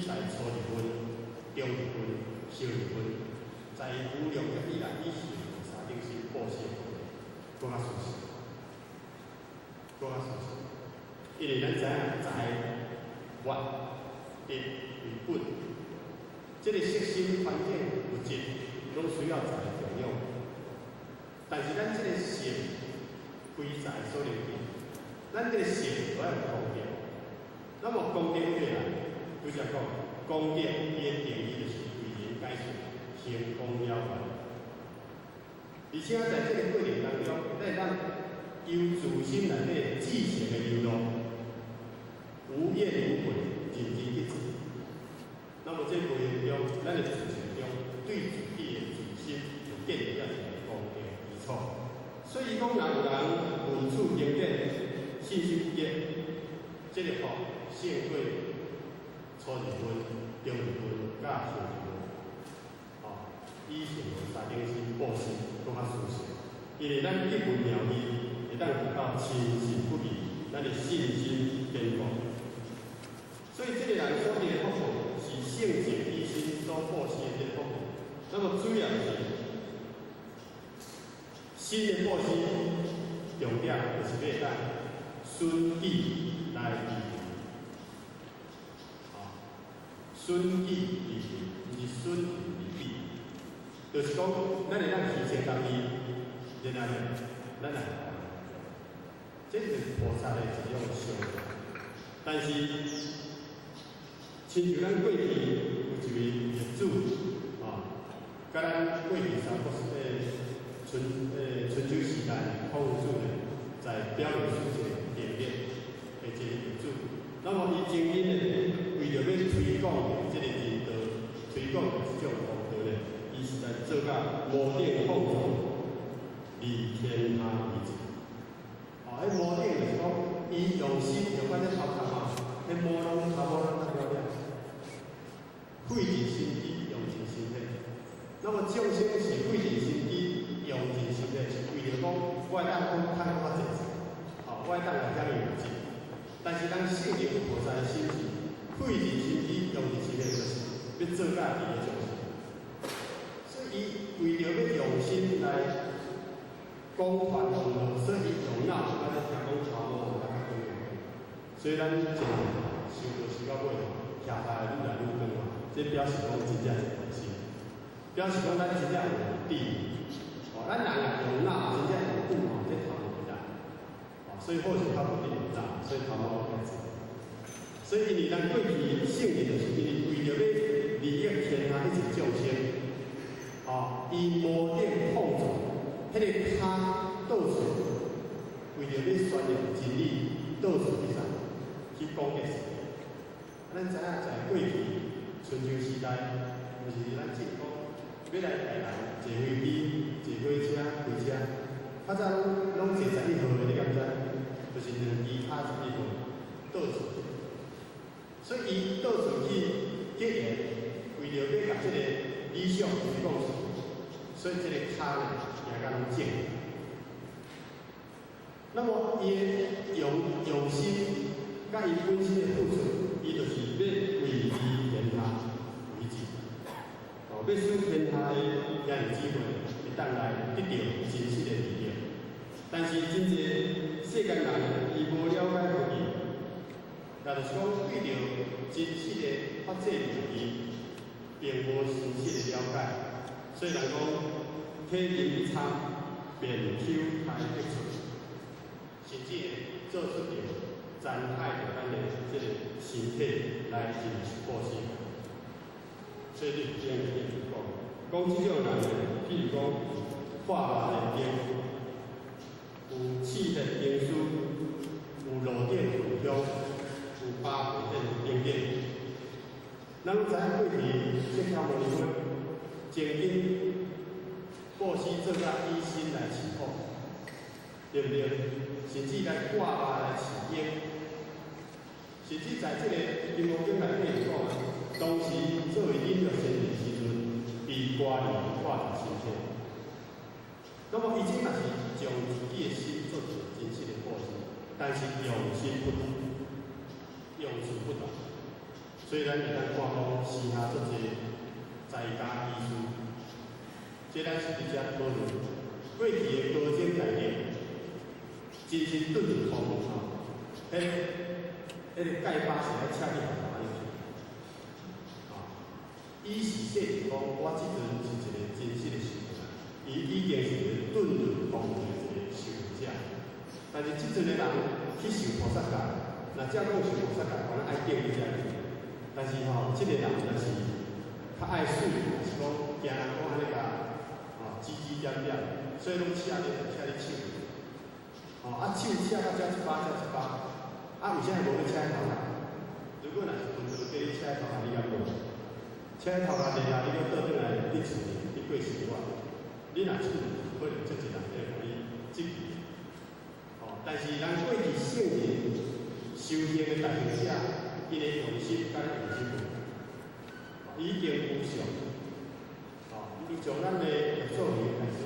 在初二分、中二分、小二分，在無量劫以來以行三等心布施的功德，閣較殊勝，閣較殊勝。因為咱知影財物德為本，這個色身環境物質攏需要財供養，但是咱這個性非財所能比，咱這個性都愛有功德。那麼功德對來，拄才講功德伊的定義就是為人解說，行功了願。而且在這個過程當中，咱會當由自心內底至誠的流露，無怨無悔，認真去做。那麼這過程中，咱的自信中對自己的自心就建立了一個功德基礎。所以講，若有人聞此經典，信心不結，這個福勝過初二分、中二分、佮後二分，哦，以行三等心布施，閣較殊勝。因為咱一聞妙義，會當得到深信不疑，咱的信心堅固。所以，這個人所得的福報是聖淨以心所布施的這個福報。那麼主要是心的布施，重點就是欲當損己來利人，啊，損己利人，毋是損人利己，就是講，咱會當犧牲家己，然後呢，咱來，這是菩薩的一種修行。但是，親像咱過去有一位業主，啊，佮咱過去三國春秋時代孔子呢，在表演書一個典典的一個業主，那麼伊曾經呢，為著欲推廣這個仁道，推廣這種王道呢，伊實在做甲摩頂放踵，利天下為質。哦，彼摩頂就是講，伊用心用阮這頭殼嘛，彼毛攏頭毛攏脫了了，費盡心機，用盡心血。那麼眾生是費盡心機，用盡心血，是為著講我會當講趁較濟錢，哦，我會當來享用物質。但是當聖人菩薩的心是費盡心機，用盡心血，就是欲做甲利益眾生。所以伊為著欲用心來廣傳王道，所以伊用腦，咱咧聽講頭毛來較長。所以咱前修道修到尾，徛來愈來愈長嘛，這表示講真正是用心，表示講咱真正有智慧。哦，咱人若用腦，真正用久吼，這頭毛會來。哦，所以好是較無得用腦，所以頭毛較濟。所以因為咱過去聖人就是因為為著欲利益天下一切眾生，哦，伊摩頂放踵，彼個跤倒出，為著欲宣揚真理，倒出去啥？去講解。咱知影在過去春秋時代，毋是咱進講欲來台南坐飛機、坐火車、開車，較早攏攏坐11號的，你敢知？就是兩支跤11號倒出。所以伊倒出去結緣，為著欲共這個理想推廣出去，所以這個跤呢，行甲攏正。那麼伊的用心，佮伊本身的付出，伊就是欲為利天下為質，哦，欲使天下的兄弟姊妹會當來得著真實的利益。但是真濟世間人伊無了解佛義，也就是講對著真實的法界義，並無深實的了解，所以人講體認參，便抽開得出，甚至做出著殘害著咱的這個身體來認識布施。所以你經裡面就講，講這種人呢，譬如講破目的燈，有刺血燈絲，有爐頂焚香，有八寶殿等等。咱攏知影過去釋迦牟尼佛曾經布施做甲以身來飼虎，對毋對？甚至來割肉來飼鷹，甚至在這個金剛經內底有講啊，當時作為引藥仙人時陣，被瓜裡掛佇身體。那麼伊這嘛是將自己的心做一個真實的布施，但是用心不同，用處不同。所以咱會當看講時下足濟在家居士，這咱是佇遮討論過去的高僧大德，真實頓入空吼，彼個戒疤是愛赤去頭安尼去，啊，伊是說是講，我這陣是一個真實的修行，伊已經是一個頓入空的一個修行者。但是這陣的人去受菩薩戒，若照講受菩薩戒，可能愛敬你才去。但是吼，這個人若是較愛媠，是講驚人講按呢共吼指指點點，所以攏赤咧赤咧手。吼，啊手赤到這一巴這一巴，啊為啥無欲赤頭殼？如果若是分道叫你赤頭殼，你敢無？赤頭殼然後你閣倒轉來你厝裡，你過生活，你若出去，可能足濟人會共你質疑。吼，但是人過去聖人修行的大乘者，伊的用心佮咱用心無仝，已經有相。吼，就像咱的六祖壇來說，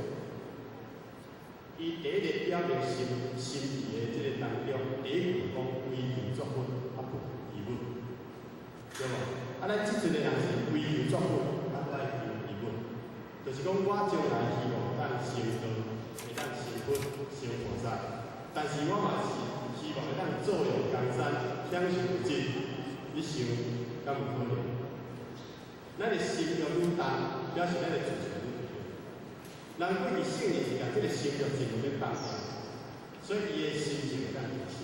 伊第一個表明心心意的這個當中，第一句講唯求作佛，啊不求其物，對無？啊，咱這陣的人是唯求作佛，啊不愛求其物，就是講我將來希望會當成道，會當成佛、成菩薩，但是我嘛是希望會當坐擁江山，享受物質，你想敢有可能？咱的心欲愈重，表示咱的追求愈懸。人過去聖人是共這個心欲盡量欲放掉，所以伊的心情會當提升。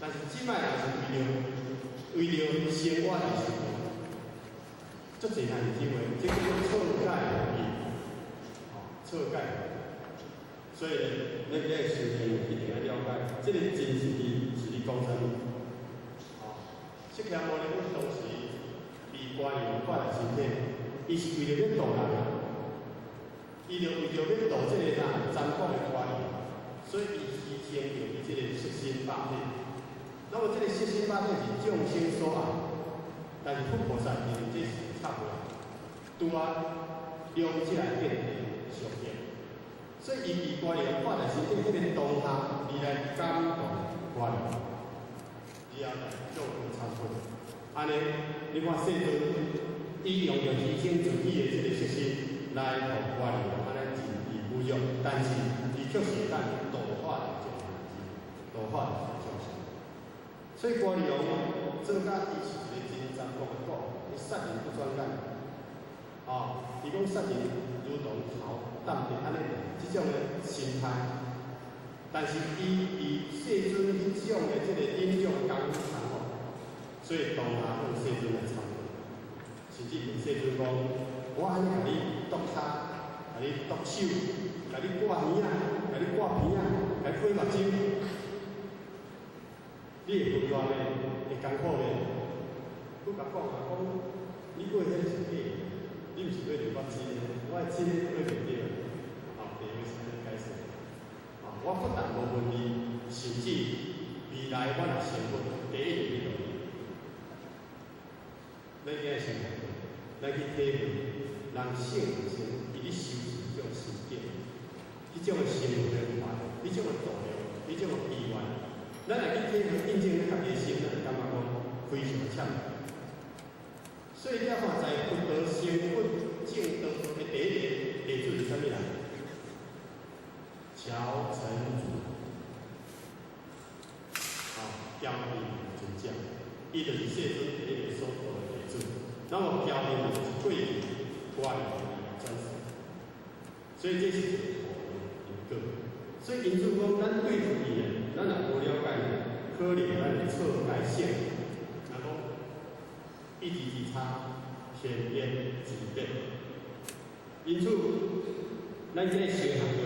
但是這擺人是為著生活而生活，足濟人是因為這叫做錯解意，吼，錯解。所以呢，咱這個修行一定愛了解，這個真實義是咧講啥物？吼，釋迦牟尼佛當時被歌利王掛佇身體，伊是為著欲度人，伊就為著欲度這個人占卜的歌利，所以伊犧牲著伊這個色身肉體。那麼這個色身肉體是眾生所愛，但是佛菩薩認為這是差無，拄啊兩者的見地相應，所以伊被歌利王看在身體彼個當下，伊來感動歌利，以後來做佛懺悔。按呢，你看世尊，伊用著犧牲自己的這個色身來予歌利王按呢盡地侮辱，但是伊卻是會當度化眾生，度化眾生。所以歌利王做甲伊是一個真殘酷的講，伊殺人不轉眼。哦，伊講殺人如同頭抌地按呢，這種的心態。但是伊佇世尊彼種的這個忍辱功夫吼，所以當下向世尊來懺悔，甚至問世尊講：我按呢共你剁跤，共你剁手，共你割耳仔，共你割鼻仔，共你開目睭，你會分偌呢？會艱苦袂？閣共講啊，講你過彼個是假的，你毋是過著我真的，我的真的過袂著。吼，第二是按呢解釋。啊，我不但無問你，甚至未來我若成佛，第一就去度你。咱今日想，咱去體會人聖人生，伊咧修持這種心境，彼種的心變化，彼種的度量，彼種的機緣。咱若去體會印證咱家己的心，咱會感覺講非常悽。所以你看，在佛道成佛證道的第一個例子是啥物人？喬成主，啊，喬賓尊者，伊就是世尊第一個所度的弟子。那麼喬賓就是過去歌利王的轉世，所以這是一個因果。所以因此講，咱對佛義呢，咱若無了解，可能咱會錯解聖。若講一字之差，天淵之別。因此，咱這個修行道，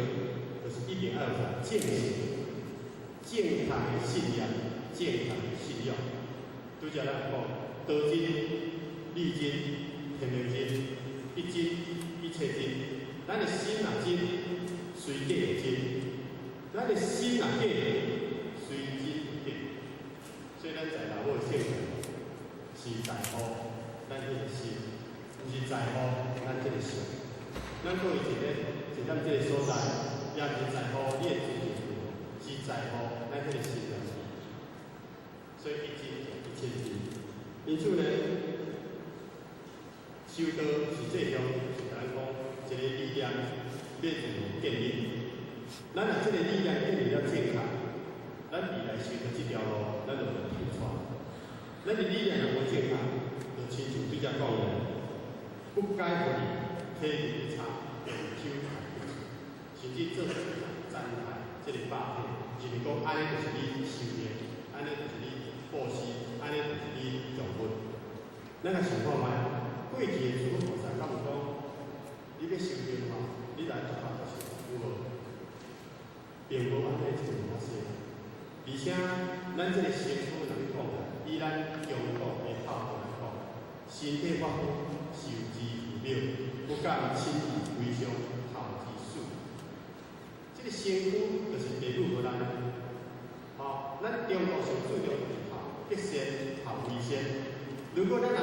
就是一定愛有啥正信、正確的信念、正確的信仰。拄才咱講，道真、理真、天命真、一真、一切真。咱的心若真，隨假會真；咱的心若假，隨真假。所以咱在老母的聖是在乎咱這個心，毋是在乎咱這個相。咱過去一個一點這個所在，也毋是在乎你的尊敬，是在乎咱這個心而已。所以一真一切真。因此呢，修道實際上是共咱講一個理念欲如何建立。咱若這個理念建立了正確，咱未來修道這條路，咱就袂退錯。咱的理念若無正確，就親像拄才講的，不解佛理，體力差，便手不足，甚至做殘害這個百體，認為講按呢就是你修行，按呢就是你布施，按呢就是你供佛。咱來想看覓，過去的諸佛菩薩敢有講，你欲修行吼，你來讀法就是有無？並無按呢這個發生。而且，咱這個身軀來講，以咱中國的孝道來講，身體髮膚，受之父母，不敢輕易為上孝之始。這個身軀就是父母予咱的。吼，咱中國上注重就是孝，德善孝為先。如果咱若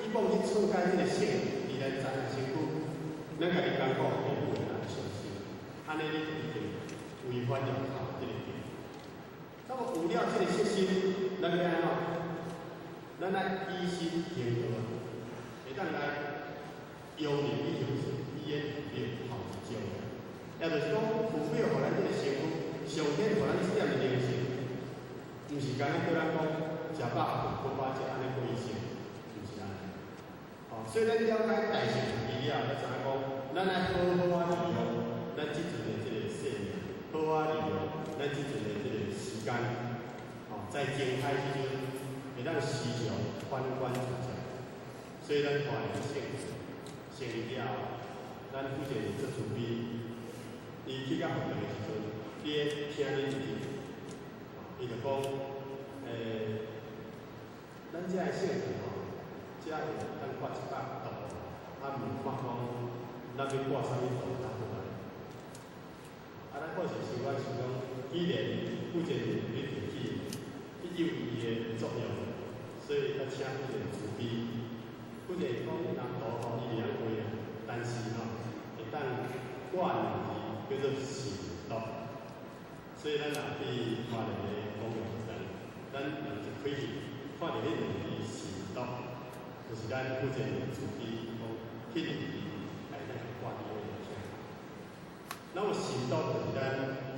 以往去錯解這個性，而來殘害身軀，咱家己感覺父母會來傷心，按呢你就已經違反了孝這個義。那麼有了這個色心，咱欲按怎？咱愛以身行道啊，會當來用力去行善，以言父母孝之終。也就是講，父母予咱這個身軀，上天予咱這點的靈性，毋是干焦叫咱講食飽睏，困飽食，按呢過一生，毋是按呢。哦，所以咱了解大乘義了，咱知影講，咱愛好好仔利用咱這陣的這個生命，好好利用咱這陣的這個時間，哦，在靜態時陣，會當時常反觀自照。所以咱看聖聖了後，咱負責人做慈悲，伊去到佛堂的時陣，佇咧聽恁一日，伊就講，咱遮的聖人吼，遮有當掛100度，啊，問看講，咱欲掛啥物度較好啊？啊，咱好是想講想講，既然負責人咧提起，伊有伊的作用，所以才請負責人慈悲。負責人講，人度吼，伊會曉過啊，但是吼，會當掛兩字叫做慎獨。所以咱若去花蓮的公園內，咱人一開去，看著彼兩字慎獨，就是咱負責人慈悲講，彼兩字來咱掛佇彼個廳。那麼慎獨就是咱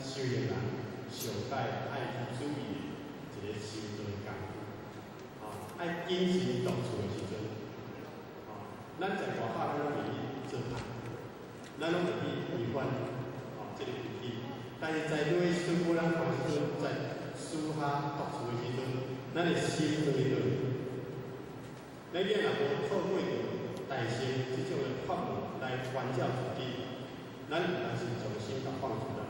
修行人上蓋愛去注意的一個修道的工具。吼，愛謹慎獨處的時陣，吼，咱在外口咱攏袂去做歹，咱攏袂去違反吼這個規矩。但是在內室無人看的時陣，在私下獨處的時陣，咱的心轉去佗？咱囝若無透過著大乘這種的法門來關照自己，咱有當時將心共放出來。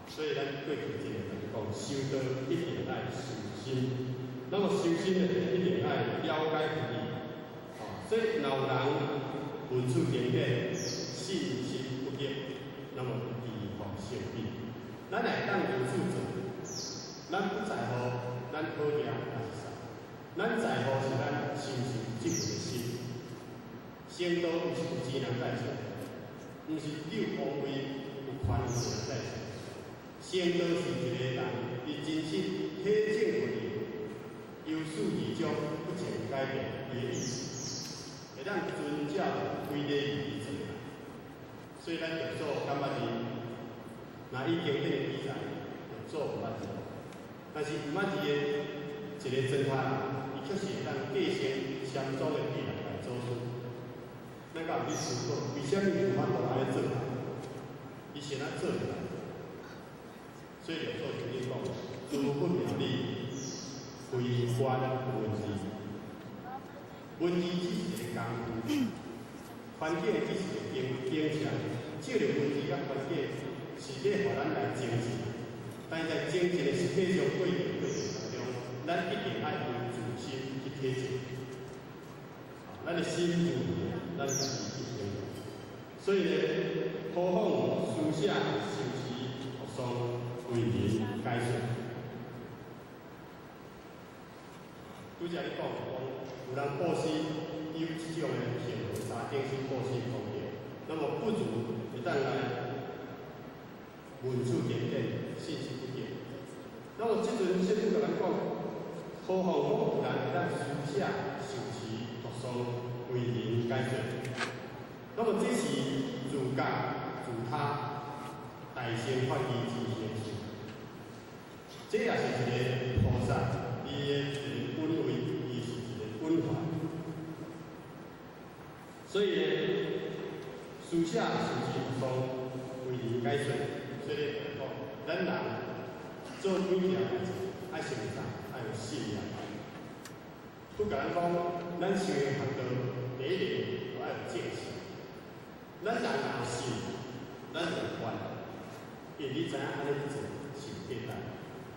所以咱過去這個就講，修道一定愛修心，那麼修心呢，一定愛了解佛理。所以若有人聞此經典，信心不疑，那麼疑惑成彼。咱會當如此做，咱不在乎咱好業還是啥，咱在乎是咱修持這份的心。成道毋是有錢人才會成，毋是你有王位有權勢人才會成。成道是一個人伊真實體證佛理，由始至終不曾改變伊的意志，會當遵照規禮去做。所以咱六祖敢捌字，若以經典的記載，六祖毋捌字，但是毋捌字的一個莊下人，伊卻是會當繼承禪宗的第六代祖師。咱敢有去思考，為啥物有法度按呢做？伊是按怎做來？所以六祖曾經講：諸佛妙理，非關文字，文字只是一個工具，環境只是一個景景象。這個文字佮環境是咧予咱來精進，但是在精進的實際上過程當中，咱一定愛用自心去體證。咱的心如何，咱家己去行動。所以呢，何況書寫修持讀誦為人解說。拄才咧講講，有人布施有這種的恆河沙等身布施功德，那麼不如會當來聞此經典，信心不疑。那麼這陣聖母共咱講，何況講有人會當書寫、受持、讀誦，解說。那麼這是自覺自他大乘法義之行事，這也是一个菩薩伊的一个本位，伊是一个本懷。所以呢，施捨事持無喪為人解說，所以講，咱人做每件代誌，愛先啥？愛有信念。佛共咱講，咱修行學道，第一个就愛有正信。咱人若有信，咱就有願，因為你知影按呢做是有價值，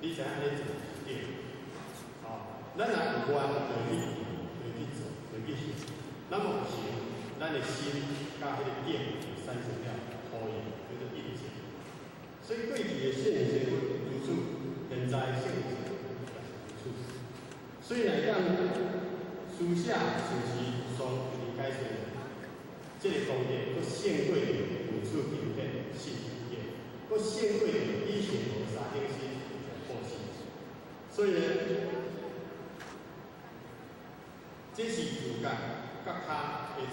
你知影按呢做是對。哦，咱若有願，就會去，就會去做，就會去行。咱若有行，咱的心佮彼个境就產生了呼應，叫做印證。所以過去的聖賢聖如此，現在聖賢聖也是如此。所以來講，施捨事持無喪為人解說，這个功德閣勝過如此經典四經，閣勝過以行無三等身布施。所以呢，這是自覺覺他的一个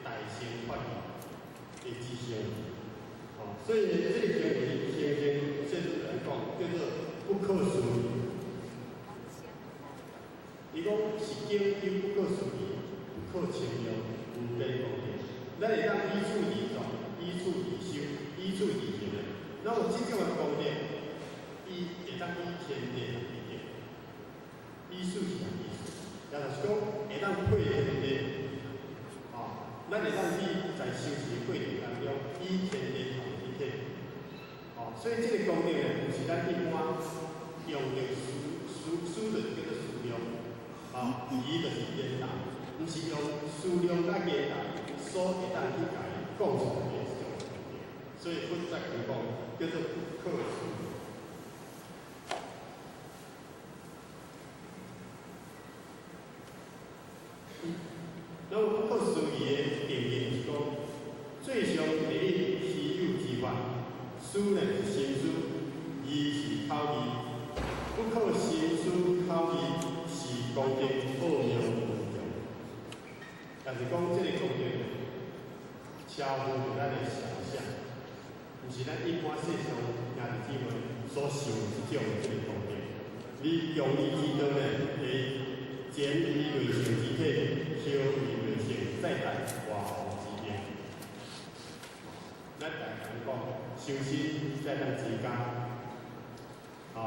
大乘法義的之行。哦，所以呢，這个行為行行，世尊來講叫做不可思議。伊講是經有不可思議、不可稱量、無邊功德。咱會當依處而作，依處而修，依處而行的。那麼這種的功德，伊會當以天地來比較，意思是啥意思？也就是講，會當配天地，哦，咱會當去在修持的過程當中，以天地來比較。哦，所以這个功德呢，毋是咱一般用著思思思就是叫做思量，哦，伊就是言談，毋是用思量佮言談所會當去共伊講出來的這種功德。所以佛才講叫做不可思議。那麼不可思議的定義是講，最上第一稀有之法，思呢是心思，義是口義，不可心思口義是功德奧妙無窮。但是講這个功德超乎著咱的想象，毋是咱一般世上兄弟姊妹所想的這種的這个功德。你強義之道呢，會前為類性之體，後為類性，再達外王之境。咱大家講，修身才當齊家，哦，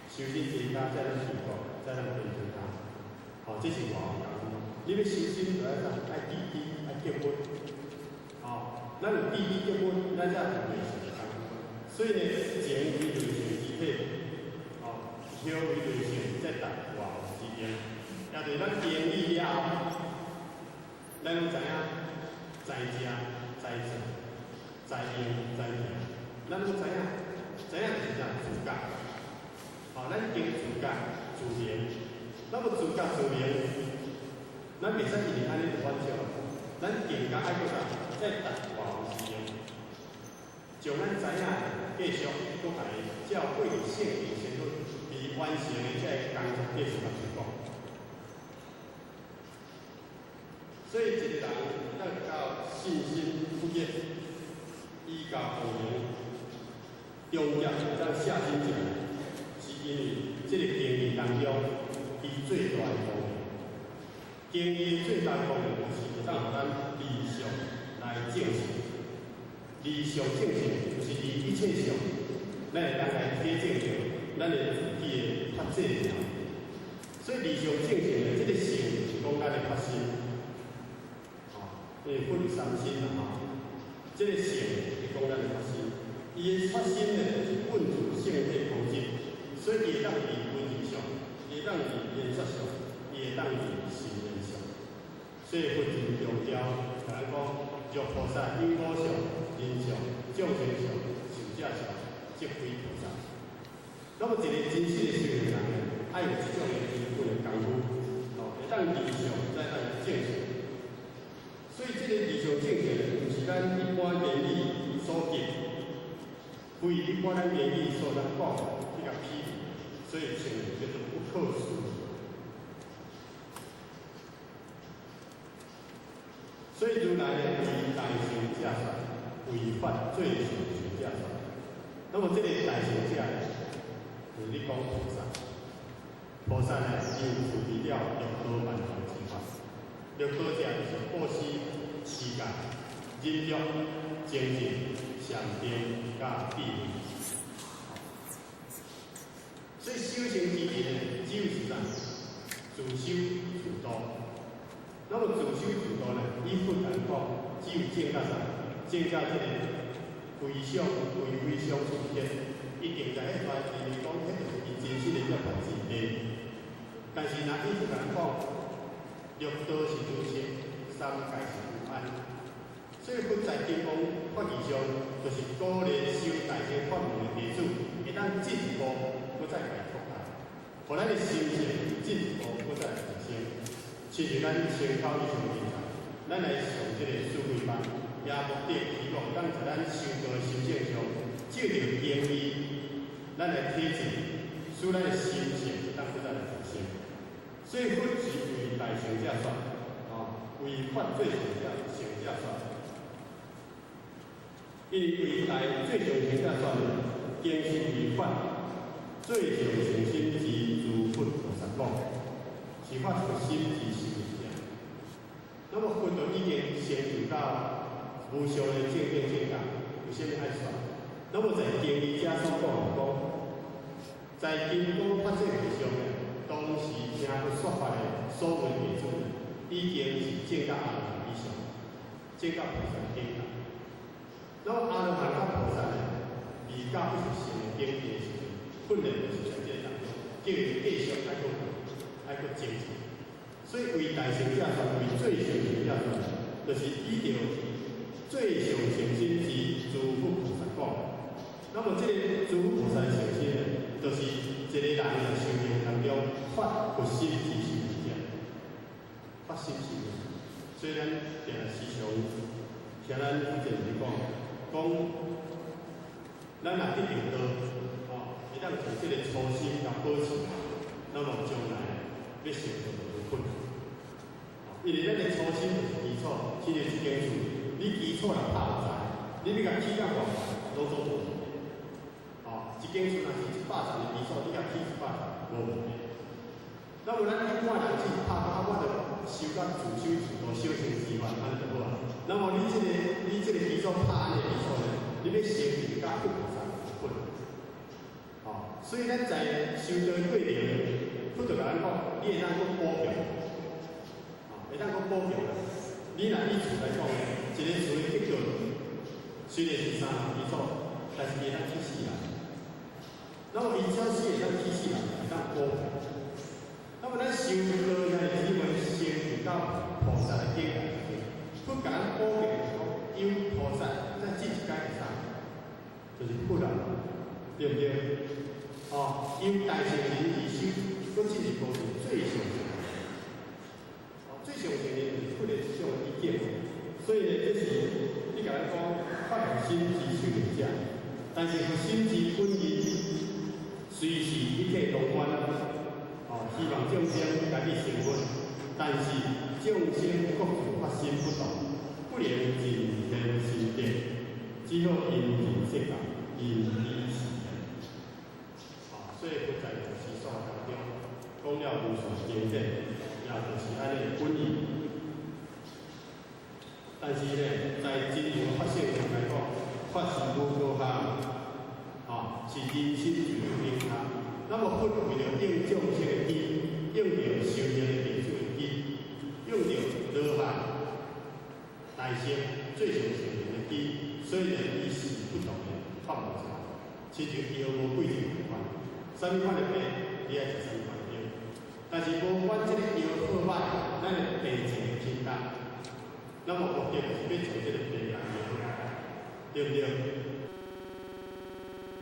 修身齊家才當治國，才當平天下。哦，這是外王功夫。你欲修身，就愛啥？愛知己，愛結婚。哦，咱有知己結婚，咱才有類性的功夫。所以呢，前為類性之體，哦，後為類性，再達外王之境。也就是咱經歷了後，咱攏知影，知食、知做、知用、知行，咱攏知影，知影就是啥？自覺。哦，咱經自覺、自明。那麼自覺自明，咱袂使一直按呢就滿足。咱更加愛閣啥？再達外王之境，將咱知影繼續閣共伊照過去聖賢聖佛未完成的這个工作繼續來推廣。所以一个人當到信心不滅，依教奉行，終結會當下心者，是因為這个經義當中，伊最大的功能。經義最大的功能就是會當予咱離相來證信，離相證信就是離一切相，咱會當來體證著咱的自己的法界了。所以離相證信的這个性是講咱的發心。因為佛有三心啦，吼，這个性是講咱的發心，伊的發心呢是本自聖體空寂，所以伊會當離文字相，伊會當離言說相，伊會當離心念相。所以佛真強調，共咱講，若菩薩有我相、人相、眾生相、壽者相，則非菩薩。那麼一个真實的修行人呢，愛有這種的基本的功夫，哦，會當離相，再當證相。所以這个離相證相，毋是咱一般言語所及，非一般咱言語所能講去共比擬，所以稱為叫做不可思議。所以如來呢，為大乘者說，為法最上乘者說。那麼這個大乘者呢，就是咧講菩薩。菩薩呢，伊有具備了六道萬行之法。六道者就是布施、持戒、忍辱、精進、禪定、佮智慧。所以修行之人呢，只有是啥？自修自度。那麼自修自度呢？以佛來講，只有證到啥？證到這個非想非非想處天，一定在彼塊地講，彼就是伊真實的涅槃之地。但是若以佛來講，六道是如色，三界是如安。所以佛在金剛法義上，就是鼓勵修大乘法門的弟子，會當進一步，閣再來擴大，予咱的心性進一步，閣再來提升。親像咱千口以上人才，咱來上這個四季班，也目的希望當在咱修道的心性上，借著經義，咱來體證，使咱的心性當閣再來提升。所以佛是為大乘者說，哦，為法最上者乘者說。因為為大最上乘者說呢，經是為法最上乘心之諸佛菩薩講，是發佛心之修行者。那麼佛就已經成就到無上的正等正覺，為啥物愛說？那麼在經義者所講的講，在金剛法界會上呢，當時聽佛說法的所有弟子，已經是證到阿羅漢以上，證到菩薩境界。那麼阿羅漢佮菩薩呢，離到不是聖的境界的時陣，訓練就是在這個當中，叫伊繼續愛閣精進。所以為大乘者說，為最上乘者說，就是依著最上乘心之諸佛菩薩講。那麼這個諸佛菩薩的乘心呢，就是一個人在修行當中發佛心之修行者，發心修行。所以咱定時常聽咱以前是講，講咱若得著道，哦，會當將這個初心共保持，那麼將來欲成就無困難。因為咱的初心就是基礎，親像一間厝，你基礎若拍無在，你欲共起較偌懸，攏總無問題。哦，一間厝若是100層的基礎，你共起100層無問題。那麼咱一般人只是拍講啊，我著修到自修自度小乘之法，按呢就好啊。那麼你這個基礎拍按呢基礎呢，你欲成就甲佛菩薩有困難。哦，所以咱在修道的過程，佛就共咱講，你會當閣補強。會當閣補強啦。你若以厝來講呢，一個厝的結構雖然是三樓基礎，但是伊會當起四樓。那麼伊只要是會當起四樓，會當補強。那麼咱修道遐的姊妹成就到菩薩的境界時陣，佛共咱保證講，有菩薩再進一階是啥？就是佛啊，對毋對？哦，由大乘人而修，閣進一步是最上乘。哦，最上乘的就是佛的這種意境。所以呢，這是你共咱講發佛心之修行者，但是佛心之本意，雖是一切同觀。哦，希望眾生家己成佛，但是眾生各自發心不同，不能盡現心德，只好因人設教，因理示現。哦，所以佛在佛時所當中講了無數經典，也就是按呢本意。但是呢，在真如法性上來講，法是無過項，哦，是人心自有靈下。那麼佛為著應眾生的機，應著修行的弟子的機，應著羅漢大乘最上乘人的機，所以呢，伊是不同的法門。親像藥無貴賤仝款，啥物款的病，你愛食啥物款的藥。但是無管這個藥好歹，咱的病情會輕重。那麼目的就是欲將這個病來醫好，對毋對？